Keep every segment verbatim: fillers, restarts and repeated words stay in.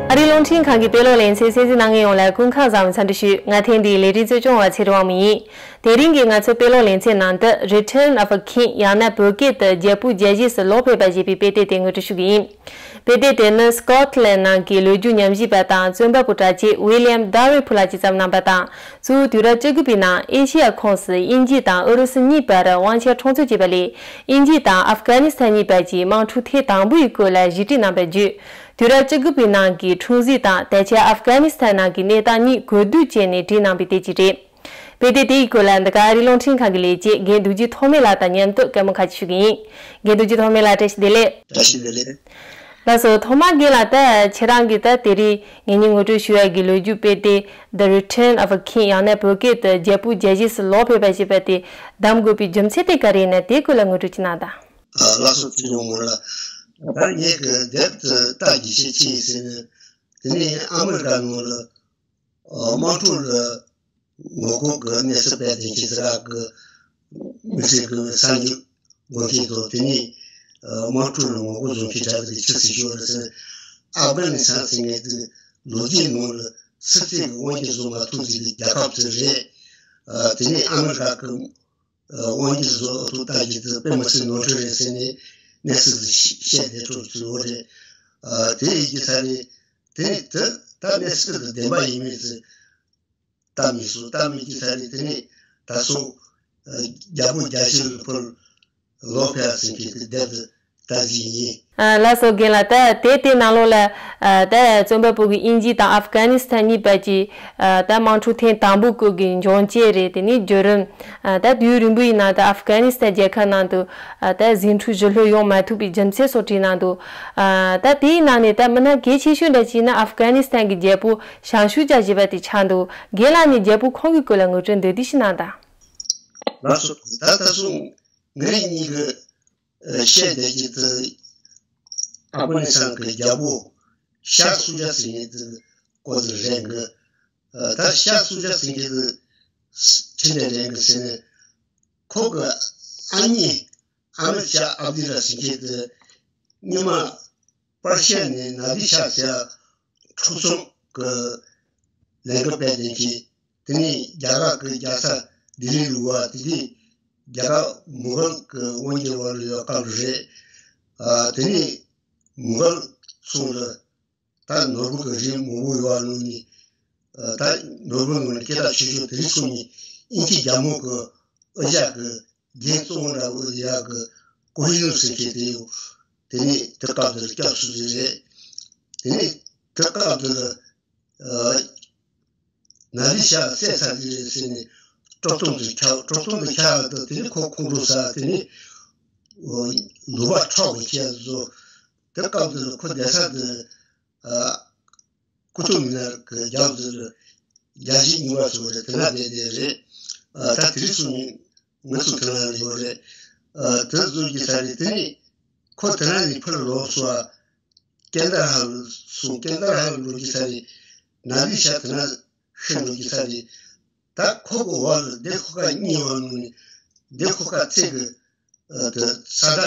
ཨ་རིའི་རླུང་འཕྲིན་ཁང་གི་དཔེ་ཀློག་ལེ་ཚན་གསན་གཟིགས་གནང་མཁན་ཡོངས་ལ་སྐུ་ཁམས་བཟང་བའི་འཚམས་འདྲི་ཞུ། ང་ཐེངས་འདིའི་ལས་རིམ་གཙོ་སྐྱོང་བ་ཚེ་རིང་དབང་མོ་ཡིན། དེ་རིང་གི་ང་ཚོའི་དཔེ་ཀློག་ལེ་ཚན་ནང་དུ་Return of a King ཡང་ན་བོད་སྐད་དུ་རྒྱལ་པོ་རྒྱལ་བཞེས་སུ་ལོ་ཕེབས་པ་ཞེས་པའི་དཔེ་དེབ་དེ་ངོ་སྤྲོད་ཞུ་གི་ཡིན། དཔེ་དེབ་དེ་ནི་སྐོཊ་ལན་ནང་གི་ལོ་རྒྱུས་ཉམས་ཞིབ་པ་དང་རྩོམ་པ་པོ་གྲགས་ཅན་William Dalrymple ལགས་ཀྱིས་བརྩམས་གནང་པ་དང་། གཙོ་བོ་དུས་རབས་བཅུ་དགུ་པའི་ནང་ཨེ་ཤི་ཡ་ཁོངས་སུ་དབྱིན་ཇི་དང་ཨུ་རུ་སུ་གཉིས་བར་དབང་ཆ་འཕྲོག་རྩོད་བྱས་པ་ལས། དབྱིན་ཇི་དང་ཨབ་གྷ་ནི་སི་ཐན་གཉིས་བར་གྱི་དམག་འཁྲུག་ཐེངས་དང་པོ་ཡི་སྐོར་ལ་ཞིབ་ཁྲིད་གནང་པར་བརྒྱུད། དུས་རབས་བཅུ་དགུ་པའི་ནང་གི་འཁྲུག་འཛིང་དང་ད་ཆ་ཨབ་གྷ་ནི་སི་ཐན་ནང་གི་གནས་སྟངས་གཉིས་གོ་བསྡུར་བྱས་ནས་བྲིས་གནང་པའི་དེབ་ཅིག་རེད། དཔེ་དེབ་དེ་ཡི་སྐོར་ལ་འདི་ག་ཨ་རིའི་རླུང་འཕྲིན་ཁང་གི་ལས་བྱེད་རྒན་རྡོ་རྗེ་ཐོགས་མེད་ལགས་དང་མཉམ་དུ་སྐད་མོ་ཁ་ཤས་ཞུ་གི་ཡིན། རྒན་རྡོ་རྗེ་ཐོགས་མེད་ལགས་བཀྲ་ཤིས་བདེ་ལེགས། བཀྲ་ཤིས་བདེ་ལེགས། ལགས་སོ། ཐོག་མར་རྒན་ལགས། ད་ཁྱེད་རང་གིས་ད་དེ་རིང་ངེད་གཉིས་ངོ་སྤྲོད་ཞུ་ཡ་གི་ལོ་རྒྱུས་དཔེ་དེབ་The Return of a King ཡང་ན་བོད་སྐད་དུ་རྒྱལ་པོ་རྒྱལ་བཞེས་སུ་ལོ་ཕེབས་པ་ཞེས་པ་དེ་བདམས་དགོས་པའི་རྒྱུ་མཚན་དེ་ག་རེ་ཡིན་ན། དེའི་སྐོར་ལ་ངོ་སྤྲོད་ཅིག་གནང་དང་། ཨ། ལགས་སོ། ཚེ་རིང་དབང་མོ་ལགས། ད་ངེད་ཀྱི་དེབ་དེ་ལྟ་རྒྱུ་ཆེ་ཆེ་ཡིན་ཟེར་ནས། དེ་ནས་ཨ་མི་རི་ཀ་ནང་ལ་ཨ་དམག་འཁྲུག་ལ་ངོ་རྒོལ་གྱི་གནས་ཚུལ་སྤེལ་མཁན་གྱི་ཟེར་ཡག་གི་དམིགས་བསལ་གྱི་གསར་འགྱུར་འགོད་མཁན་དང་། དེ་ནས་ཨ་དམག་འཁྲུག་ལ་ངོ་རྒོལ་བཟོ་མཁན་གྲས་དེ་ཆི་ཟིག་ཤོར་རེད་ཟེར་ན། ཨབ་གྷ་ནི་སི་ཐན་ཟེར་མཁན་དེ་ལོ་རྒྱུས་ནང་ལ་སྲིད་བཙན་གྱི་དབང་སྒྱུར་བཟོ་མ་ཐུབ་ཟེར་བའི་རྒྱལ་ཁབ་ཅིག་རེད། ཨ་དེ་ནས་ཨ་མི་རི་ཀ་གི་ཨ་དབང་སྒྱུར་བཟོ་ཐུབ་ལྟ་རྒྱུ་དེ་དཔེ་མི་སྲིད་ནོར་འཁྲུལ་རེད་ཟེར་ནས་གནས་ཚུལ་དེ་བཤད་བསྡད་འགྲོ་ཚུལ་ཡོད་རེད། ཨ་དེ་ཡིན་གྱི་ས་རེད། དེ་ནས་དེ་ད་གནས་ཚུལ་དེ་བདེན་པ་ཡིན་མིན་ཟེར་ལྟ་མི་སོང་། ལྟ་མི་གྱི་ས་རེད། དེ་ནས་ད་སོ་ཨ་རྒྱལ་པོ་རྒྱལ་བཞེས་ལ་ཕུལ། ལོ་ཕེབས་ཟེར་མཁན་གྱི་དེབ་དེ་ལྟ་རྒྱུ་ཡིན། ཨ་ལགས་སོ། རྒན་ལགས། ད་དེབ་དེའི་ནང་ལོགས་ལ་ཨ་ད་རྩོམ་པ་པོ་གིས་དབྱིན་ཇི་དང་ཨབ་གྷ་ནི་སི་ཐན་གཉིས་བར་གྱི་ཨ་ད་དམག་འཁྲུག་ཐེངས་དང་པོའི་སྐོར་གྱི་འབྱུང་རྐྱེན་རེད། དེ་ནས་བརྒྱུད་རིམ། ཨ་ད་དུས་ཡུན་རིང་པོ་ཡི་ནང་དུ་ཨབ་གྷ་ནི་སི་ཐན་རྒྱལ་ཁབ་ནང་དུ་ཨ་ད་ཟིང་འཁྲུག་ཞི་ལྷོད་ཡོང་མ་ཐུབ་པའི་རྒྱུ་མཚན་སོགས་བྲིས་གནང་འདུག་ཨ་ད་དེའི་ནང་ནས་ད་མི་སྣ་གལ་ཆེ་ཤོས་འདྲ་ཅིག་ནི་ཨབ་གྷ་ནི་སི་ཐན་གྱི་རྒྱལ་པོ་ཞང་ཞུང་ཅཱ་ཞེས་པ་དེ་ཆགས་འདུག་རྒན་ལགས་ནས་རྒྱལ་པོ་ཁོང་གི་སྐོར་ལ་ངོ་སྤྲོད་འདི་འདྲ་ཞིག་གནང་དང་། ལགས་སོ། ད་ད་སོ་ངེད་གཉིས་ཀྱི་བཤད་བསྡད་རྒྱུ་དེ་ཨབ་གྷ་ནི་སི་ཐན་གྱི་རྒྱལ་པོ་ཤཱ་སུ་ཇཱ་ཟེར་མཁན་དེ་སྐོར་དེ་རེད་གི། ད་ཤཱ་སུ་ཇཱ་ཟེར་མཁན་དེ་ཅི་ནས་རེད་གི་ཟེར་ན། ཁོ་གི་ཨ་མྱེས་ཨ་མེད་ཤཱ་ཨབ་དུ་ལ་ཟེར་མཁན་དེ་སྔོན་མ་པར་ཤི་ཡ་ནས་ནཱ་དི་ཤཱ་ཟེར་ཡ་འཁྲུག་ཆོམ་གི་ལས་འགུལ་སྤེལ་མཁན་གྱི། དེ་ནས་རྒྱ་གར་གྱི་རྒྱལ་ས་ལྡི་ལི་ལུས་པ། དེ་དུས་རྒྱ་གར་མུ་གྷལ་གྱི་དབང་སྒྱུར་འོག་ལ་ཡོད་སྐབས་རེད། ཨ་དེ་ནས་མུ་གྷལ་ཚོ་ལ་ད་ནོར་བུ་གི་རིགས་མང་པོ་ཡོད་པ་ནང་ནས། ཨ་ད་ནོར་བུ་ནང་ནས་སྐད་གྲགས་ཆེ་ཤོས་དེ་རིགས་ཚོ་ནས་དབྱིན་ཇི་རྒྱལ་མོ་གི་དབུ་ཞྭ་གི་རྒྱན་གཙོ་བོ་འདྲ་བོ་ཡག་གི་ཀོ་ཧི་ནུར་ཟེར་མཁན་དེ་ཡོད། དེ་ནས་དེ་སྐབས་དེར་སྐྱབས་སུ་བཅོལ་རེད། དེ་ནས་དེ་སྐབས་དེར་ཨ་ནཱ་དི་ཤཱ་བསད་ཚར་གྱི་རེད་ཟེར་ནས་དཀྲོག་གཏམ་དེ་ཁྱབ། དཀྲོག་གཏམ་དེ་ཁྱབ་ཡག་དང་དེ་ནས་ཁོ་ཁོང་ཁྲོ་ཟ། དེ་ནས་ལུང་པ་འཕྲོག་གི་བྱས་བཟོ། དེ་སྐབས་དེར་ཁོ་བསྡད་ས་དེ་ཨ་ཀུ་ཏུབ་མི་ནཱར་གྱི་རྒྱབ་དེར་རྒྱལ་སྲིད་གཉིས་པ་ཚོ་རེད། དེ་ན་བསྡད་བསྡད་རེད། ཨ་ད་དེ་རིང་སོང་ནས་ང་ཚོ་དེ་ན་ཡོད་རེད། ཨ་དེ་བཟོ་གི་ས་རེད། དེ་ནས་ཁོ་དེ་ན་ནས་ཕར་ལོག་སོང་། ཨ་ཀན་ད་ཧར་སོང་། ཀན་ད་ཧར་ལོག་གི་ས་རེད། ནཱ་དི་ཤཱ་དེ་ན་ཤི་འགྲོ་གི་ས་རེད། ད་ཁོ་གི་འོག་ལ་སྡེ་ཁོ་ཁ་གཉིས་ཡོད་ནོ་ནས་སྡེ་ཁོ་ཁ་ཚེ་གི་ཨ་དེ་ས་དག་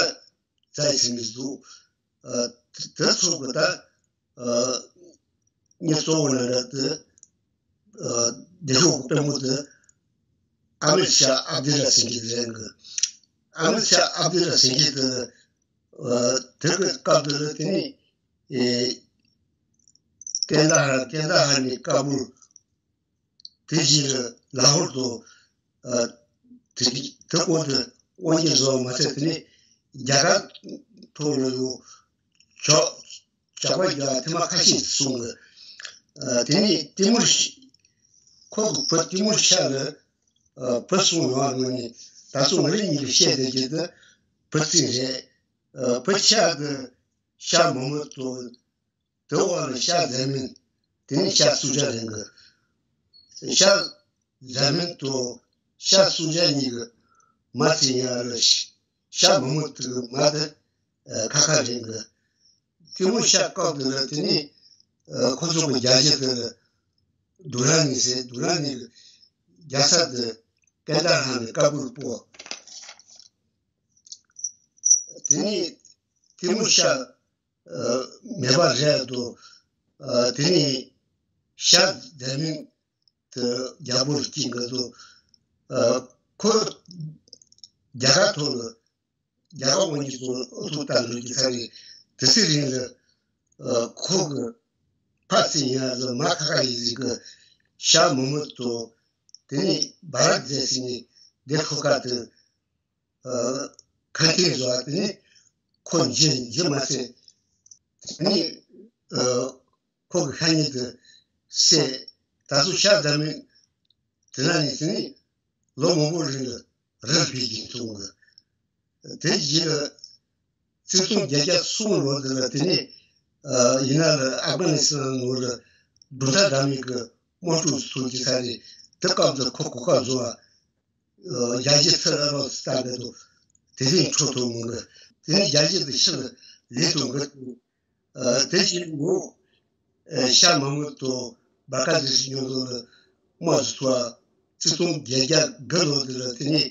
ཛའི་ཟེར་གྱི་འདུག་ཨ་དེ་ཚོ་གི་ད་ཨ་མི་གཙོ་བོ་ལ་ར་དེ་ཨ་སྡེ་ཤོག་གི་དཔོན་པོ་དེ་ཨ་མེད་ཤཱ་ཨབ་དུ་ལ་ཟེར་མཁན་རེད་གི། ཨ་མེད་ཤཱ་ཨབ་དུ་ལ་ཟེར་མཁན་དེ་ཨ་དེ་གི་སྐབས་དེ་ལ་དེ་ནི་ཨེ་ཀན་ད་ཧར། ཀན་ད་ཧར་ནས་ཀ་བུལ། དེ་བཞིན་ལ་ཧོར་དུ་ཨ་དེ་དེ་སྐོར་དུ་དབང་སྒྱུར་བཟོ་བ་མ་ཚད། དེ་ནས་རྒྱ་གར་ཐོག་ལ་ཡོད་ཇག་ཇག་པ་རྒྱག་ཐེངས་མ་ཁ་ཤས་སོང་གི། ཨ་དེ་ནས་ཏི་མུར་ཤ་ཁོ་གི་བུ་ཏི་མུར་ཤ་ལ་ཨ་བུ་གསུམ་ཡོད་པ་ནང་ནས་ད་སོ་ང་རང་གཉིས་ལ་བཤད་བསྡད་རྒྱུ་དེ་བུ་གཅིག་རེད། ཨ་བུ་ཆེ་བ་དེ་ཤ་མོ་མོ་དང་། དེ་འོག་ལ་ཤ་ཟན་མིན། དེ་ནས་ཤ་སུ་ཇཱ་རེད་གི། ཤ་ཟན་མིན་དང་ཤ་སུ་ཇཱ་གཉིས་ཀྱི་མ་ཚད་ཡང་ལ་ཤ་མོ་མོ་དེ་གི་མ་དེ་ཨ་ཁ་ཁ་རེད་གི། ཏི་མུར་ཤ་སྐབས་དེ་ལ་དེ་ནས་ཨ་ཁོ་ཚོ་གི་རྒྱལ་རྒྱུད་དེ་ལ་དུ་ར་ནི་ཟེར། དུ་ར་ནི་གི་རྒྱལ་ས་དེ་ཀན་ད་ཧར་ནས་ཀ་བུལ་སྤོ། དེ་ནས་ཏི་མུར་ཤ་ཨ་མེད་པ་རེད་དོ། ཨ་དེ་ནས་ཤར་དེ་མིན་དུ་རྒྱལ་པོར་སྐྱེས་འགི་དུ། ཨ་ཁོ་རྒྱ་གར་ཐོག་ལ་རྒྱ་གར་དབང་གིས་བཙོང་ཨུ་ཐུག་བཏང་འགྲོ་གི་ཚར་རེད། དེ་ཚེ་རིང་ལ་ཨ་ཁོ་གི་ཕ་ཚེ་ཡིན་ལ་མ་ཁ་ཁ་ཡིན་ཟིག་གི་ཤ་མི་མི་དུ། དེ་ནས་བ་ར་རྫས་ཟིན་ནས་དེ་ཁོ་ཁ་དུ། ཨ་ཁ་ཐེངས་བཟོ་བ་དེ་ནི་ཁོ་འཇིགས་འཇིགས་མ་ཟད། དེ་ནི་ཨ་ཁོ་གི་ཤ་ཉེ་དུ་བསད། ད་གཟོད་ཤ་ཟ་མི་དེ་ན་ནི་དེ་ནི་ལོ་མང་པོ་རིང་ལ་རིལ་བུ་ཡིན་གསུང་གི། དེ་རྗེས་ལ་ཆིག་སྟོང་བརྒྱད་བརྒྱ་གསུམ་ལོ་དེ་ལ་དེ་ནི་ཨ་ཡིན་ན་ལ་ཨབ་གྷ་ནི་སི་ཐན་ནང་ལ་གྲུབ་མཐའ་འདྲ་མིན་གི་དམག་འཁྲུག་ཚུགས་ཀྱི་ས་རེད། དེ་སྐབས་དུ་ཁོ་གོ་སྐབས་བཟོ་བ། རྒྱལ་སྤྱི་ཚུར་རོགས་སུ་བལྟ་འདི་དང་དེ་རིང་འཕྲོ་ཐུབ་མི་འགི། དེ་ནས་རྒྱལ་སྤྱི་དུ་ཕྱིར་ལས་ཐུབ་འགི། དེ་བཞིན་ངོ་ཤ་མ་མོ་དང་བ་ཀ་ཟི་སི་ཉོ་ལོ་ལ་དམག་སུ་ཐུག་པ། ཆིག་སྟོང་བརྒྱད་བརྒྱ་དགུ་ལོ་དེ་ལ་དེ་ནས་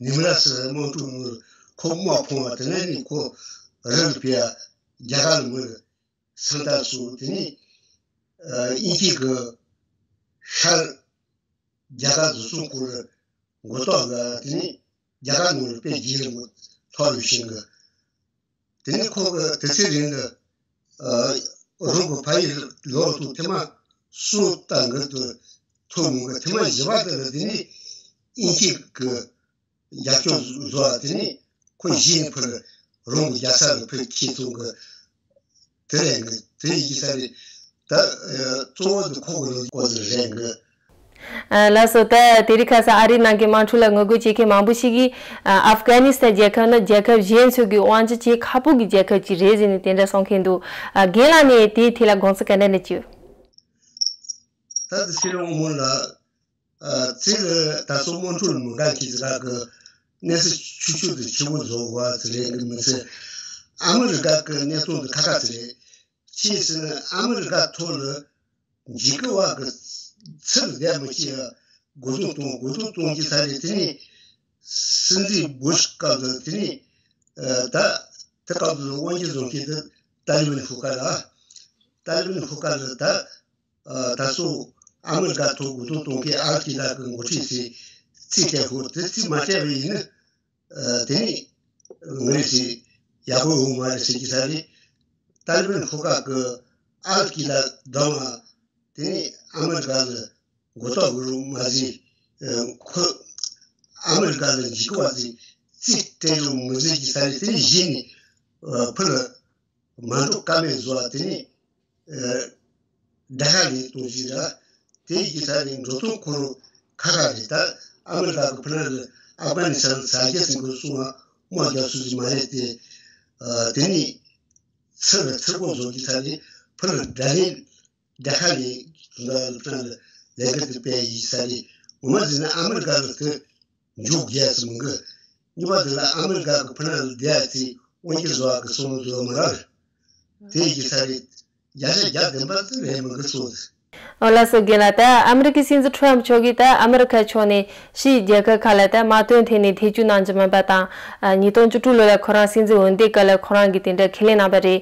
ནིམ་ར་སི་དམག་འཁྲུག་ནང་ཁོ་དམག་ཕོངས་པ། དེ་ནས་ནི་ཁོ་རིལ་ཕེབས་རྒྱ་གར་ལ་མི་སང་ད་སོང་། དེ་ནས་དབྱིན་ཇི་གི་ཤར་རྒྱ་གར་བཟོ་ཚོང་ཁོ་ར་མགོ་ཐོག་ལ་དེ་ནས་རྒྱ་གར་ནང་ལ་དཔེ་རྒྱས་རིང་པོ་ཐོག་ཡོད་ཤིང་གི། དེ་ནས་ཁོ་གི་དེ་ཚེ་རིང་ལ་རང་གི་ཕ་ཡུལ་ལོག་ཏུ་ཐེངས་མ་གསུམ་ལྟ་འགུལ་དུ་ཐུག་མི་འགི། ཐེངས་མ་བཞི་པ་དེ་ལ་དེ་ནས་དབྱིན་ཇི་གི་རྒྱབ་སྐྱོར་བཟོ་བ་དེ་ནས་ཁོ་གཞི་ནས་ཕར་རང་གི་རྒྱལ་ས་ལ་ཕར་ཁྱེར་སོང་གི། དེ་རེད་གི། དེ་ཡིན་ས་རེད། ད་གཙོ་བོ་དེ་ཁོ་གི་ལོ་སྐོར་དེ་རེད་གི། ལགས་སོ། ད་དེ་རིང་ཁ་སང་ཨ་རིའི་ནང་གི་དམག་འཁྲུག་ལ་ངོ་རྒོལ་བྱེད་མཁན་མང་པོ་ཞིག་གིས་ཨ་ཨབ་གྷ་ནི་སི་ཐན་རྒྱལ་ཁབ་ནི་རྒྱལ་ཁབ་གཞན་ཚོ་གི་དབང་ཆ་བྱེད་ཁག་པོ་གི་རྒྱལ་ཁབ་ཅིག་རེད་ཟེར་ནས་དེ་འདྲ་གསུང་མཁན་འདུག། རྒན་ལགས་ནས་དེའི་ཐད་ལ་དགོངས་ཚུལ་ག་འདྲ་འདྲ་ཅིག་ཡོད། ད་དེ་ཕྱིར་འོང་མོ་ལ། ཨ་ཙི་ལ་ད་སོ་དམག་འཁྲུག་ལ་མི་དགའ་མཁན་ཟེར་ག་གི་གནས་ཚུལ་ཆུ་ཆུ་དེ་ཆེ་བོ་བཟོ་བ་ཟེར་རེད་གི་མི་ཚེ། ཨ་མི་རི་ཀ་གི་གནས་སྟངས་དེ་ཁ་ཁ་ཚེ་རེད། ཅིའི་ཟེར་ན་ཨ་མི་རི་ཀ་ཐོག་ལ་འཇིགས་སྐུལ་བ་གི་ཚུར་བསྡད་མི་ཤེས་ཡ་རྒོལ་རྡུང་གཏོང་རྒོལ་རྡུང་གཏོང་གི་ས་རེད། དེ་ནས་སྲིད་འཛིན་བུ་ཤི་སྐབས་དུ་དེ་ནས་ད་དེ་སྐབས་དུ་དབང་སྒྱུར་བཟུང་མཁན་དེ་ཏཱ་ལི་བན་ཧུ་ཀ་ལ། ཏཱ་ལི་བན་ཧུ་ཀ་ལ་ད། ཨ་ད་སོ་ཨ་མི་རི་ཀ་ཐོག་རྒོལ་རྡུང་གཏོང་མཁན་ཨལ་ཀི་ད་གི་འགོ་ཁྲིད་ཟེར་རྩིས་སྤྲད་ཧོ། དེ་རྩིས་མ་སྤྲད་པ་ཡིན་ན་ཨ་དེ་ནི་ངོས་ཟེར་ཡག་པོ་ཡོང་མ་རེད་ཟེར་གྱི་ས་རེད། ཏཱ་ལི་བན་ཧུ་ཀ་གི་ཨལ་ཀི་ད་བསྡོམས་པ་དེ་ནི་ཨ་མི་རི་ཀ་ལ་མགོ་ཐོག་གི་རུ་མ་ཟེར། ཨ་ཁོ་ཨ་མི་རི་ཀ་ལ་འཇིགས་པ་ཟེར་རྩིས་སྤྲད་རུ་མི་ཟེར་གྱི་ས་རེད། དེ་ནི་གཞི་ནས་ཨ་ཕུ་ལ། མ་འགྲོ་ཀ་མེད་བཟོ་བ་དེ་ནི་ཨ་དགྲ་ཤ་ལས་གཏོང་ཞིག་ར། དེ་ཡི་ས་ནས་འགྲོ་སྟངས་ཁོ་རང་ཁ་ཁ་རེད། ད་ཨ་མི་རི་ཀ་གི་ཕུ་ན་ལ་ཨབ་གྷ་ནི་སི་ཐན་ས་རྒྱ་སྲིན་གོ་སྲུང་བ་དམག་རྒྱག་སུ་ཞིག་མ་རེད་དེ། ཨ་དེ་ནི་ཚུར་ཚུར་གོ་བཟོ་གི་ས་ནས་ཕུ་ལ་དགྲ་ལས་དགྲ་ཤ་ལས་དུང་ད་ཕུ་ན་ལ་ལས་ཀ་དེ་སྤེལ་ཡི་ས་ནས་ངོ་མ་ཟིན་ན་ཨ་མི་རི་ཀ་ལ་དེ། འཇུག་རྒྱས་སུ་མི་འགི། གཉིས་པ་དེ་ལ་ཨ་མི་རི་ཀ་གི་ཕུ་ན་ལ་བསྡད་ཚེ་དབང་སྒྱུར་བཟོ་བ་གི་སོང་བཟོ་མ་རག། དེ་ཡི་ས་རེད། བརྒྱ་ཆ་བརྒྱ་བདུན་པ་དེ་རེད་མི་འགི་སོང་། ཨོ་ལགས་སོ་རྒན་ལགས། ད་ཨ་མི་རི་ཀའི་སྲིད་འཛིན་ཁྲོམ་མཆོག་གིས་ད་ཨ་མི་རི་ཀ་ཕྱོགས་ནས་ཕྱིའི་རྒྱལ་ཁབ་ཁག་ལ་ད་དམག་དོན་ཐད་ནས་ཐེ་བྱུས་གནང་རྒྱུ་མིན་པ་དང་། ཉིས་སྟོང་བཅུ་དྲུག་ལོ་ལ་ཁོ་རང་སྲིད་འཛིན་འོས་འདེམས་སྐབས་ལ་ཁོ་རང་གིས་དེ་འདྲ་ཁས་ལེན་གནང་པ་རེད།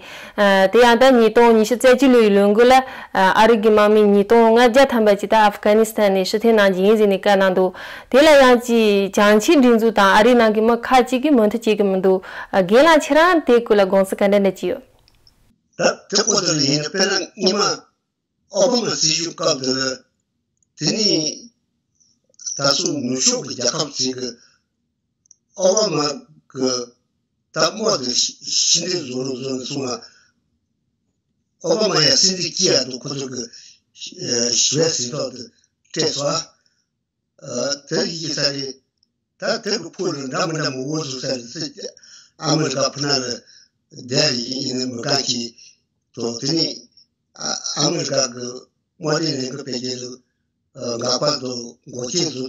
དེ་ཡང་ད་ཉིས་སྟོང་ཉི་ཤུ་རྩ་གཅིག་ལོའི་ལོ་འགོ་ལ་ཨ་རི་གི་དམག་མི་ཉིས་སྟོང་ལྔ་བརྒྱ་ཐམ་པ་ཅིག་ད་ཨབ་གྷ་ནི་སི་ཐན་ནས་ཕྱིར་འཐེན་གནང་རྒྱུ་ཡིན་ཟེར་ནས་བཀའ་གནང་འདུག། དེ་ལ་ཡང་ཅིག་བྱང་ཆིངས་སྒྲིག་འཛུགས་དང་ཨ་རིའི་ནང་གི་མི་ཁག་ཅིག་གིས་མོས་མཐུན་བྱེད་ཀྱི་མི་འདུག། རྒན་ལགས་ཁྱེད་རང་དེ་སྐོར་ལ་དགོངས་ཚུལ་ག་འདྲ་འདྲ་ཅིག་ཡོད། ད་དེ་སྐོར་དེ་ལ་ཡིན་ན་དཔེར་ན་སྔོན་མ་ཨོ་བྷ་མ་སྲིད་གཞུང་སྐབས་དེ་ལ་དེ་ནི་ད་སོ་ནུབ་ཕྱོགས་ཀྱི་རྒྱལ་ཁབ་ཅིག་གི་ཨོ་བྷ་མ་གི་ད་དམག་དེ་ཕྱི་འདེད་བཟོ་རུ་བཟོ་ནས་སོང་ང་། ཨོ་བྷ་མ་ཡང་སྲིད་འཛིན་སྐྱིད་ཡག་འདུག། ཁོ་ཚོ་གི་ཞི་བའི་སྲིད་ཐོག་ཏུ་སྤྲད་སོང་ཨ། དེ་ཡི་ས་རེད། ད་དེ་གི་ཕུག་ལ་འདྲ་མི་འདྲ་མང་བོ་བཟོ་ས་རེད། ཨ་མི་རི་ཀ་ཕུ་ན་ལ་བསྡད་ཡིན་ནི་མི་གང་ཞིག་དང་། དེ་ནས་ཨ་ཨ་མི་རི་ཀ་གི་དམག་སྡེ་ལས་འགུལ་སྤེལ་རྒྱུ་ལ་འགག་པ་དང་འགོག་རྐྱེན་བཟོ་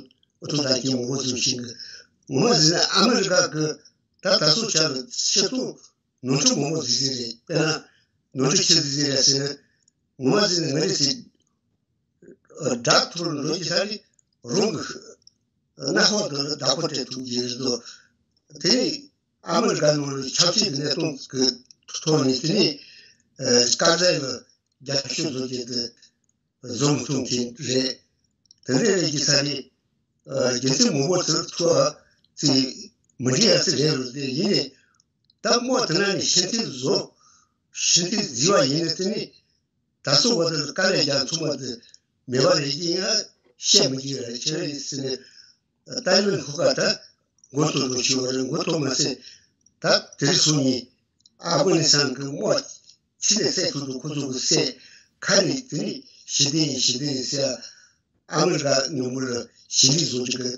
ཐུབ་ཐང་གི་མང་བོ་བཟོ་བཞིན་གི། ངོ་མ་ཟེར་ན་ཨ་མི་རི་ཀ་གི་ད་ད་སོ་ཆ་ལ་ཕྱི་ཐོག་ནོར་འཁྲུལ་མང་པོ་ཟིག་ཟིག་རེད། དཔེར་ན་ནོར་འཁྲུལ་ཆེ་ཟིག་ཟིག་རེད་ཟེར་ན། ངོ་མ་ཟེར་ན་ང་རེ་ཟེར་དགྲ་ཐུར་འགྲོ་གི་ས་རེད། རང་གི་སྣ་ཁ་དུ་བདག་པོ་སྤྲད་ཐུབ་ཀྱི་རེད་དོ། དེ་ནས་ཨ་མི་རི་ཀ་ནང་ལ་ཆབ་སྲིད་ཀྱི་གནས་སྟངས་ཀྱི་ཐོག་ནས་དེ་ནས་དཀར་ཟས་ལ་ རྒྱབ་སྐྱོར་བཟོ་རྒྱུ་དེ་བཟོ་མི་ཐུབ་མཁན་རེད། དེ་འདྲ་རེད་ཀྱི་ས་རེད། རྒྱུ་མཚན་མང་པོ་ཚོར་ཐུག་ཨ་ཚེ་མི་འདྲི་ཡ་ཚེ་རེད་རུ་དེ་ཡིན་ནས། ད་མོ་དེ་ན་ནི་ཤིན་ཏུ་བཟོ། ཤིན་ཏུ་བཟི་བ་ཡིན་ནས་དེ་ནི། ད་སོ་བ་དེ་དཀའ་ལས་རྒྱག་ཚུགས་མ་དེ་མེད་པ་རེད་ཀྱི་ཡང་བཤད་མི་གི་རེད་ཁྱེད་རེད་ཟེར་ནས། ཏཱ་ལི་བན་ཁོ་ག་ད་མགོ་ཐོག་ཏུ་ཞུ་བ་རེད། མགོ་ཐོག་མ་ཟད་ད་དེ་རིགས་སུ་ནི་ཨ་ཕ་གི་སི་ཐན་གི་དམག་ཕྱི་ནས་བསད་ཐུབ་འདུག་ཁོ་ཚོ་གི་བསད། ཁ་ནས་དེ་ནི་ཞི་བདེ་ཡིན་ཞི་བདེ་ཡིན་ཟེར། ཨ་མི་རི་ཀ་ཉུང་མོ་ལ་ཞི་བདེ་བཟོ་རྒྱུ་གི་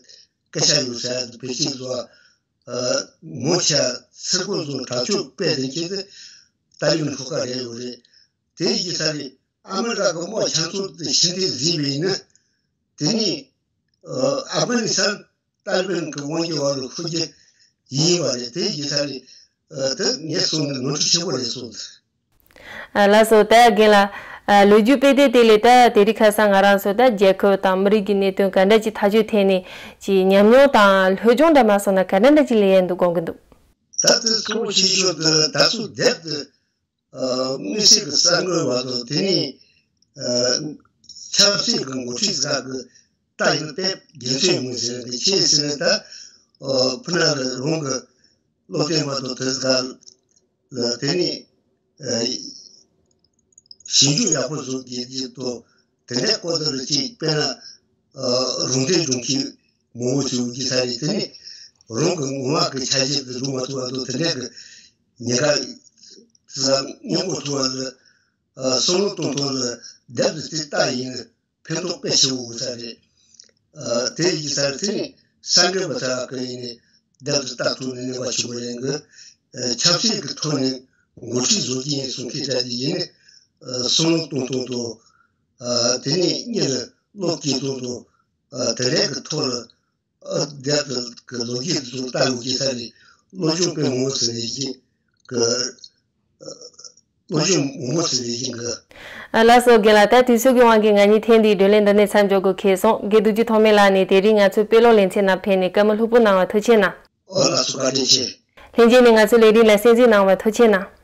སྐད་ཆ་ཡོད་ཟེར་ཡ་དེ་བེད་སྤྱད་བཟོ་བ། མོ་ཆ་ཚིར་ཀོ་བཟོ་དྲག་སྤྱོད་སྤེལ་དེ་ཁྱེད་དེ་ཏཱ་ལི་བན་ཁོ་ག་རེད་ཡོད་རེད། དེ་ཡི་ས་རེད། ཨ་མི་རི་ཀ་གི་དམག་ཆ་ཚང་དེ་ཤིན་ཏུ་བཟི་བས་ནི། དེ་ནི་ཨ་ཕ་གི་སི་ཐན་ཏཱ་ལི་བན་གྱི་དབང་སྒྱུར་འོག་ལ་ཤོར་རྒྱུ་ཡིན་པ་རེད། དེ་ཡི་ས་རེད། དེ་ངས་གསུངས་ནས་ནོར་འཁྲུལ་ཆེན་པོ་རེད་གསུངས། ལགས་སོ། ད་རྒན་ལགས། ལོ་རྒྱུས་དཔེ་དེབ་དེ་ལས་ད་དེ་རིང་ཁ་སང་ང་རང་ཚོ་ད་རྒྱལ་ཁབ་དང་མི་རིགས་ཀྱི་གནད་དོན་ག་འདྲ་ཅིག་ཐག་གཅོད་ཐད་ནས་ཀྱི་ཉམས་མྱོང་དང་སློབ་སྦྱོང་འདྲ་མ་སོང་ན་ག་འདྲ་འདྲ་ཅིག་ལས་ཡས་འདུག་དགོངས་ཀྱི་འདུག་ད་ལྟ་གཙོ་བོ་ཆེ་ཤོས་དེ་ད་གཟོད་དེབ་དེ། ཨ་དམིགས་བསལ་གྱི་གསར་འགོད་པ་དང་དེ་ནས་ཨ་ཆབ་སྲིད་ཀྱི་འགོ་ཁྲིད་ཁག་གི་ལྟ་ཡིན་པས་དགེ་མཚན་ཡོང་གི་ཟེར་གི་ཆེས་ཟེར་ནས། ད་ཨ་ཕུ་ན་ལ་རང་གི་བློ་བསྟན་པ་དང་དེ་ཁག་ལ་དེ་ནས་ཨ་ཞིབ་འཇུག་ཡག་པོ་བཟོ་དགོས་ཀྱི་དང་། དེ་འདྲའི་སྐོར་དེ་ལ་ཅིག་དཔེར་ན་ཨ་རང་བདེན་སྦྱོང་མཁན་མང་པོ་ཞིག་ཡོད་ཀྱི་ས་རེད། དེ་ནས་རང་གི་ངོ་མ་གི་ཆ་ཤས་དེ་བཟོ་མ་ཐུབ་པ་དང་། དེ་འདྲའི་གི་ཉེན་ཁ་ས་སྔོན་འགོག་ཐུབ་པ་ལ་ཨ་བསམ་བློ་གཏོང་ཐུབ་ལ་དེབ་དེ་དེ་ལྟ་ཡིན་ཕན་ཐོགས་དཔེ་ཆེ་བོ་ཡོད་ས་རེད། ཨ་དེ་ཡིན་ས་རེད། དེ་ནས་གསར་འགོད་པ་ཚོ་གི་ཡིན་ནས་དེབ་དེ་ལྟ་ཐུབ་ནས་གནོད་པ་ཆེན་པོ་རེད་གི། ཨ་ཆབ་སྲིད་ཀྱི་ཐོག་ནས་འགོ་ཁྲིད་བཟོ་གི་ཡིན་གསུང་མཁན་དེ་འདྲ་ཡིན་ནས་ཨ་བསམ་བློ་གཏོང་སྟངས་དང་། ཨ་དེ་ནས་གཉིས་ལ་བློ་སྐྱེད་སྟངས་དང་། ཨ་དེ་འདྲའི་གི་ཐོག་ལ་ཨ་དེབ་དེ་གི་ལོ་རྒྱུས་དེ་ཚོ་ལྟ་དགོས་ཀྱི་ས་རེད། སློབ་སྦྱོང་དཔེ་མང་པོ་ཟེར་ནས་ཀྱི་གི་ཨ་སློབ་སྦྱོང་མང་པོ་ཟེར་ནས་ཀྱི་གི། ཨ་ལགས་སོ། རྒན་ལགས། ད་དུས་ཚོད་ཀྱི་དབང་གིས་ང་གཉིས་ཐེངས་འདིའི་བགྲོ་གླེང་འདི་ནས་མཚམས་འཇོག་དགོས་ཁེལ་སོང་། རྒན་རྡོ་རྗེ་ཐོགས་མེད་ལགས་ནས་དེ་རིང་ང་ཚོའི་དཔེ་ཀློག་ལེ་ཚན་ནང་ཕེབས་ནས་བཀའ་མོལ་ལྷུག་པོ་གནང་བར་ཐུགས་རྗེ་གནང་། ཨོ་ལགས་སོ། བཀའ་དྲིན་ཆེ། ལྷན་རྒྱས་ནས་ང་ཚོའི་ལས་རིམ་ལ་གསན་གཟིགས་གནང་བར་ཐུགས་རྗེ་གནང་།